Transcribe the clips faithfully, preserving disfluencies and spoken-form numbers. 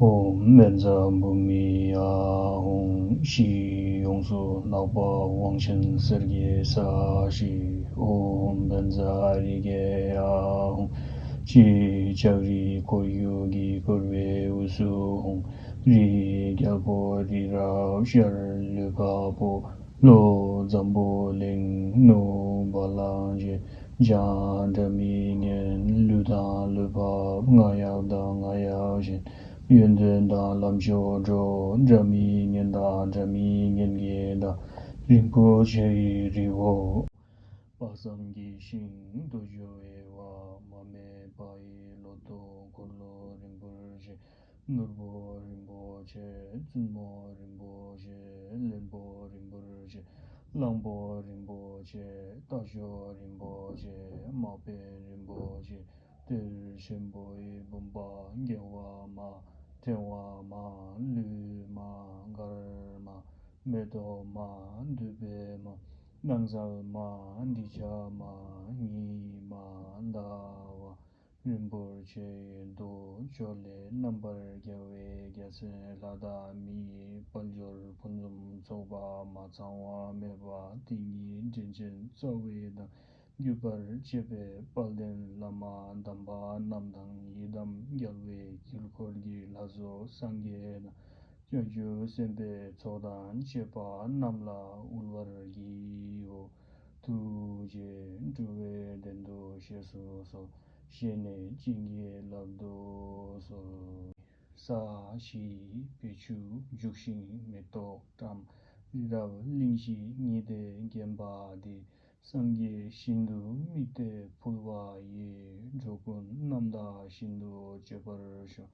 ཨོཾ་བཛྲ་བྷཱུ་མི་ཨཱཿཧཱུྃ། ཞེས་ཡོངས་སུ་དག་པ་དབང་ཆེན་གསེར་གྱི་ས་གཞི། ཨོཾ་བཛྲ་རི་ཀེ་ཨཱཿཧཱུྃ། ཞེས་ལྕགས་རིའི་འཁོར་ཡུག་གིས་བསྐོར་བའི་དབུས་སུ་ཧཱུྃ། རིའི་རྒྱལ་པོ་རི་རབ་ཤར་ལུས་འཕགས་པོ། ལྷོ་འཛམ་བུ་གླིང་ནུབ་བ་ལང་སྤྱོད། བྱང་སྒྲ་མི་སྙན་ཀླུ་དང་ཀླུ་འཕགས་རྔ་ཡབ་དང་རྔ་ཡབ་གཤེན། ཡོན་ཏན་དང་ལམ་མཆོག་འགྲོ། སྒྲ་མི་སྙན་དང་སྒྲ་མི་སྙན་གྱི་བདག་རིན་པོ་ཆེ་ཡི་རི་བོ། དཔག་བསམ་གྱི་ཤིང་རྡོ་རྗེ་འོད་དཔག་མ་མེད་པ་ཡི་ལོ་ཏོག་འཁོར་ལོ་རིན་པོ་ཆེ། ནོར་བུ་རིན་པོ་ཆེ། བཙུན་མོ་རིན་པོ་ཆེ། བློན་པོ་རིན་པོ་ཆེ། གླང་པོ་རིན་པོ་ཆེ། རྟ་མཆོག་རིན་པོ་ཆེ། དམག་དཔོན་རིན་པོ་ཆེ། གཏེར་ཆེན་པོ་ཡི་བུམ་པ་འགེངས་པ་མ། ཕྲེང་བ་མ། གླུད་མ། གར་མ། མེ་ཏོག་མ། བདུག་སྤོས་མ། སྣང་གསལ་མ། དྲི་ཆབ་མ། ཉི་མ། ཟླ་བ། རིན་པོ་ཆེ་ཡི་མདོག་ཅོག་ལེ་རྣམ་པར་རྒྱལ་བའི་རྒྱལ་མཚན་ལྷ་དང་མིའི་དཔལ་འབྱོར་ཕུན་སུམ་ཚོགས་པ་མ་ཚང་བ་མེད་པ་དེ་ཉིད་དྲིན་ཅན་རྩ་བའི་བདག་བརྒྱུད་པར་བཅས་པའི་དཔལ་ལྡན་བླ་མ་དམ་པ་རྣམས་དང་། ཡི་དམ་རྒྱལ་བའི་དཀྱིལ་འཁོར་གྱི་ལྷ་ཚོགས་སངས་རྒྱས་དང་། བྱང་ཆུབ་སེམས་དཔའི་ཚོགས་དང་བཅས་པ་རྣམས་ལ་དབུལ་བར་བགྱིའོ། ཐུགས་རྗེས་འགྲོ་བའི་དོན་དུ་བཞེས་སུ་གསོལ། བཞེས་ནས་བྱིན་གྱིས་བརླབ་ཏུ་གསོལ། ས་གཞི་བེ་ཆུ་བྱུག་ཤིང་མེ་ཏོག་བཀྲམ། རི་རབ་གླིང་བཞི་ཉི་ཟླས་བརྒྱན་པ་འདི། སངས་རྒྱས་ཞིང་དུ་དམིགས་ཏེ་ཕུལ་བ་ཡིས། འགྲོ་ཀུན་རྣམ་དག་ཞིང་དུ་སྤྱོད་པར་ཤོག།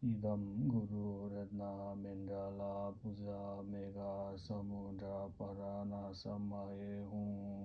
ཡི་དམ་གུ་རུ་རཏྣ་མཎྜལ་པུ་ཛ་མེ་གྷ་ས་མུ་དྲ་པ་ར་ཎ་ས་མ་ཧེ་ཧཱུྃ།